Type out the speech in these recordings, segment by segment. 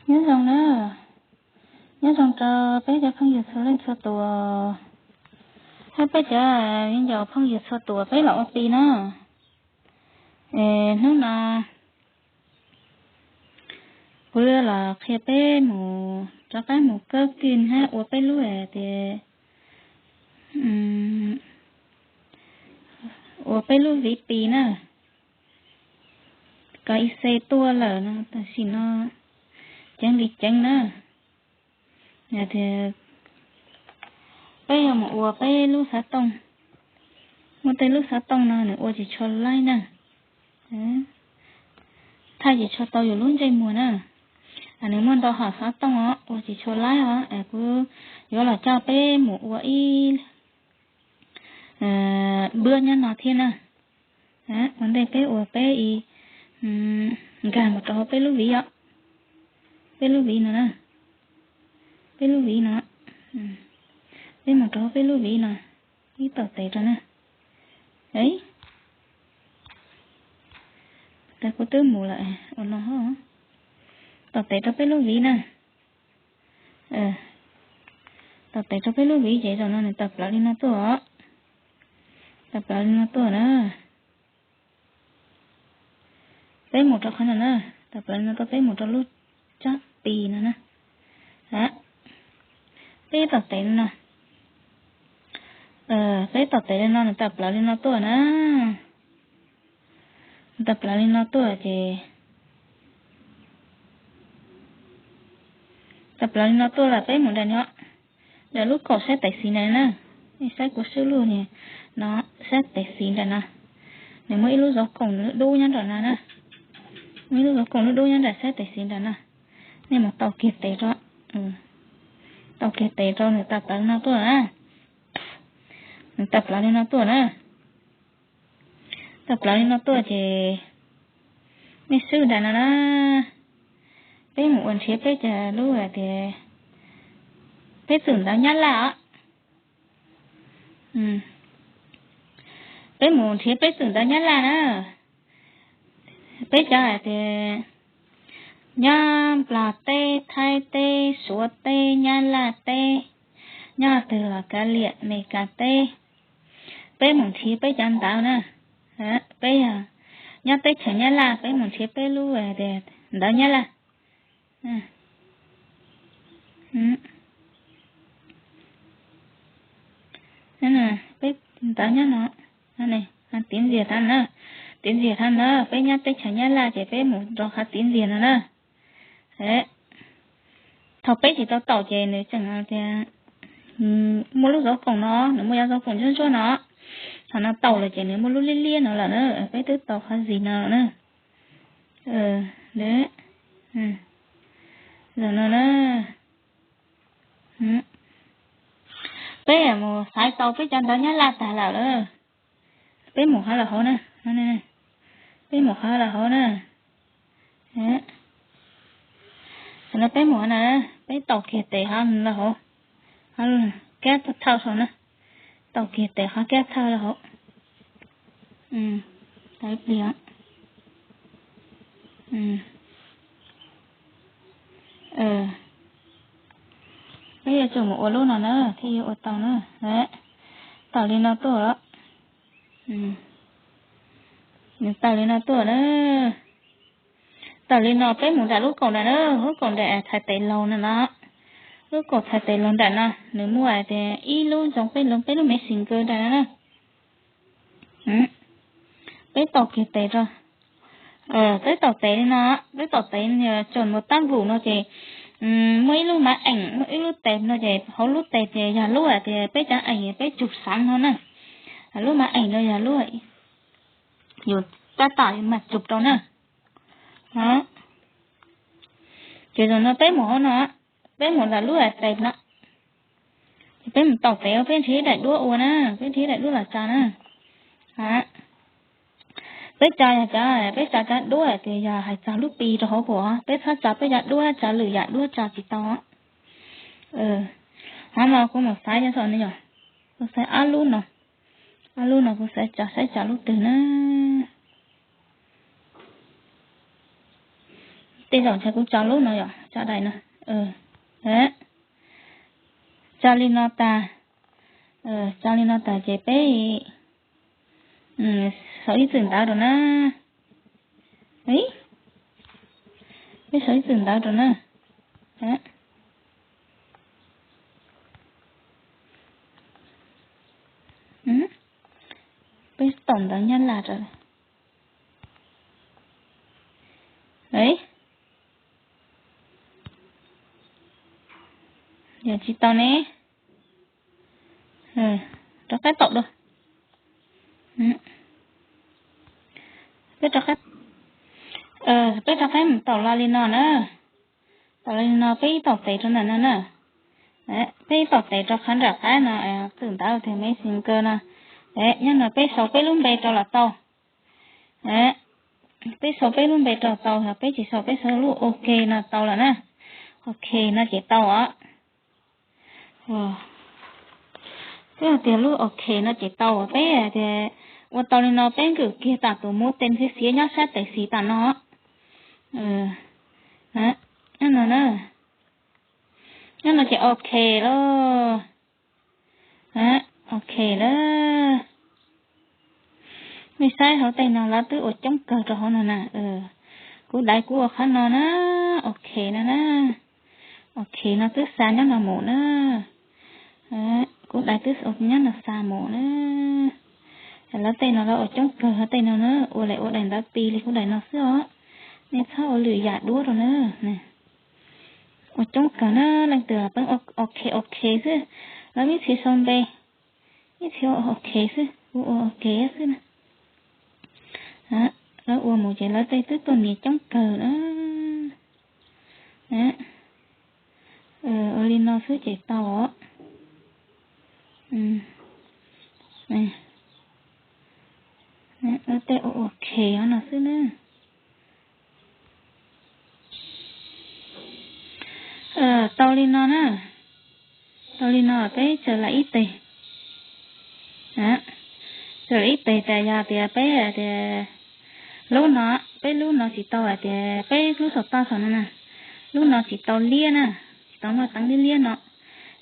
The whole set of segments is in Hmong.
Nyob zoo na, nyob zoo rau peb cov phooj ywg txhua leej txhua tus, thiab peb cov viv ncaus phooj ywg txhua tus peb los ua ti na. Es hnub no kuv yuav los qhia peb mus rov qab mus kab kig thiab ua peb lub hais tias, ua peb lub viv pi na, kom ib xe tuaj lawm no tam sim no ceev li ceev na. Yog tias peb yuav mus ua peb lub xav tooj, muaj tej lub xav tooj no nws ua tsis tshua laib na, thaij tsis tshua tau yus lub ntsej muag na. Nws muaj ntau hom xav tooj os, ua tsis tshua laib os, kuv yuav los coj peb mus ua ib npuab nyob no thiab na. Ua ntej peb ua peb ib nkag mus rau hauv peb lub viv os, peb lub viv no na, peb lub viv no, peb mus rau hauv peb lub viv no, ib tom tes rau na. Kuv twb mus lawm ua no, tom tes rau peb lub viv na. Tom tes rau peb lub viv ces zaum no nws tawm plaws li no tuaj os, tawm plaws li no tuaj na. Peb mus rau qhov no na, tawm plaws li no tuaj peb mus rau lub tsab pi no na. Peb tom tes no, peb tom tes li no nws tawm plaws li no tuaj na. Nws tawm plaws li no tuaj ces, tawm plaws li no tuaj lawm peb mus nram no, nram lub kaum sab tes xis nram na. Nej saib kuv swb lub no, sab tes xis nram no, nws muaj ib lub zov koom dub nyob nram no na, muaj ib lub zov koom dub dub nyob nram sab tes xis nram no. Nej mus taus kiag tes rau, taus kiag tes rau nws tawm plaws li no tuaj na. Nws tawm plaws li no tuaj na. Tawm plaws li no tuaj ces nej swb nram no na. Peb mus ua nrhiav peb cov lub hais tias peb txwm ntawv Nyab Laj os. Peb mus nrhiav peb txwm ntawv Nyab Laj na. Peb cov hais tias nyob Nplog teb, Thaib teb, Suav teb, Nyab Laj teb, nyob twg los kav liam, Mes Kas teb. Peb mus nrhiav peb cov ntawv na. Peb yog nyob teb chaws Nyab Laj peb mus nrhiav peb lub ntawv Nyab Laj. Peb ntawv nyob no, tiv ntiag thav na, tiv ntiag thav na, peb nyob teb chaws Nyab Laj ces peb mus rau qhov tiv ntiag no na. Thaum peb tsis tau taus ces nws tseem tias muaj lub zov koom no, nws muaj yov zov koom ntsuab ntsuab no. Thaum no taus lawm ces nws muaj lub liab liab no lawm na, peb twb tau qhov zis no na. Zaum no na, peb mus xaiv tau peb cov ntawv Nyab Laj tag lawm. Peb mus qhov lawm hauv na, peb mus qhov lawm hauv na. Tam no peb mus na, peb taus kiag tes qhov lawm hauv, kab thawj saum na, taus kiag tes qhov kab thawj lawm hauv. Tau ib pliag. Peb yuav tsum mus ua lub no na thiaj yuav ua tau na. Tawm li no tuaj, nws tawm li no tuaj na. Tawm li no peb mus nram lub kaum nram na, lub kaum nram txhais tes laug no no. Lub kaum txhais tes laug nram no nws muaj tias ib lub zoo peb lub, peb lub Messenger nram no na. Peb taus kiag tes rau, peb taus tes li no, peb taus tes tsom mus tab vum no ces muaj ib lub mab eem, muaj ib lub tes no ces hauv lub tes ces yog lub hais tias peb cov eem peb tsum xav no na. Lub mab eem no yog lub yus tab tom yus mam tsum rau na. Ces zaum no peb mus hauv no, peb mus nram lub tes no, ces peb mus taus tes peb nrhiav daim duab ua na, peb nrhiav daim duab los tsa na. Peb tsa yog cov, peb tsa cov duab tias yog hais txog lub pi rau hauv kuv, peb txhob tsa peb cov duab tsa lwm yam duab tsa tsis tau. Qhov no kuv mus xaiv cov saum no yom, kuv xaiv ob lub no, ob lub no kuv xaiv tsa saib tsa lub twg na. Tej zaum ntshe kuv tsa lub no yom, tso daim no. Tso li no tas, tso li no tas ces peb sau ib txwm ntawv rau na. Peb sau ib txwm ntawv rau na. Peb tau ntawv Nyab Laj rau. Yog tsis tau ne, rov qab tau dua. Peb rov qab, peb rov qab mus tau los li no na. Tau los li no peb ib tau tes rau ntawm no na. Peb ib tau tes rau qhov nram qab no, txwm ntawv tias Messenger no. Nyob no peb sau peb lub npe rau los tau. Peb sau peb lub npe rau tau, yog peb tsis sau peb sau lub OK no tau lawm na. OK no ces tau os. Twb tias lub OK no ces tau, peb tias ua tau li no peb nkwm kiag tam tus muv tes xiav xiav nyob sab tes xis tam no. Nyob no na, nyob no ces OK lawm. OK lawm. Nej saib hauv tej no lawv twb ua coob kawg rau hauv no na. Kuv daiv kuv ua qhov no na, OK no na. OK no twb xa nyob no mus na. Kuv daiv twb nyob no xa mus na. Lawv tej no lawv ua coob kawg hauv tej no na, ua li ua daim ntawv pi li kuv daim no xwb os. Nej txhob ua lwm yam duab rau na. Ua coob kawg na, leej twg peb OK OK xwb. Lawv ib txhia sau npe, ib txhia OK xwb, kuv ua OK xwb na. Lawv ua mus ces lawv tej twb tuaj nias coob kawg na. Ua li no xwb ces tau os. Lawv tej ua OK no xwb na. Tau li no na. Tau li no peb tsaws lam ib teg. Tsaws lam ib teg tas yog tias peb tias lub no, peb lub no tsis tau hais tias peb lub saum toj saum no na, lub no tsis tau liab na, tsis tau muaj teeb liab liab no.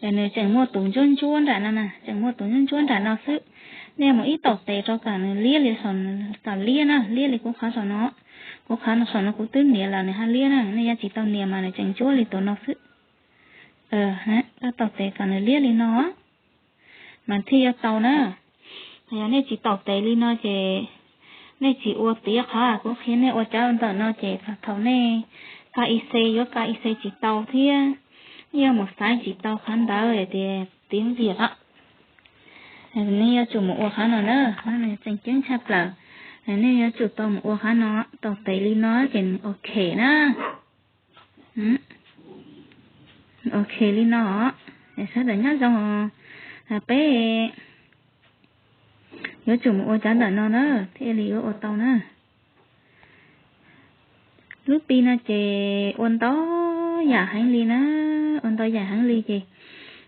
Es nws tseem muaj tus ntsuab ntsuab nram no na, tseem muaj tus ntsuab ntsuab nram no xwb. Nej mus ib tau tes rau kom nws liab li saum, kom liab na, liab li kuv qhov saum no. Kuv qhov no saum no kuv twb nias los nws ho liab na, nej yuav tsis tau nias mas nws tseem ntsuab li tus no xwb. Koj tau tes kom nws liab li no, mas thiaj yuav tau na. Yog nej tsis tau tes li no ces nej tsis ua tiav qhov kuv qhia nej ua cov ntawm no ces thaum nej ka i c, yuav ka i c tsis tau thiab, nej yuav mus xaiv tsis tau qhov ntawd tias tiav vias os. Nej yuav tsum mus ua qhov no na, qhov no tseem ceeb tshaj plaws. Nej yuav tsum tau mus ua qhov no, tau tes li no ces OK na. OK li no, sawv daws nyob zoo, peb yuav tsum mus ua cov ntawm no na thiaj li yuav ua tau na. Lub pi no ces ua ntau yam heev li na, ua ntau yam heev li ces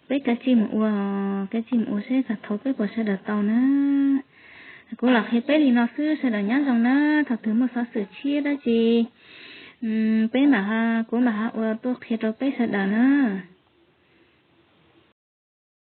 peb kav tsij mus ua, kav tsij mus ua seb thaum peb puas sawv daws tau na. Kuv los qhia peb li no xwb, sawv daws nyob zoo na, thaum twg muaj xov xwm tshiab dab tsi peb mam, kuv mam ho ua tuaj qhia rau peb sawv daws na.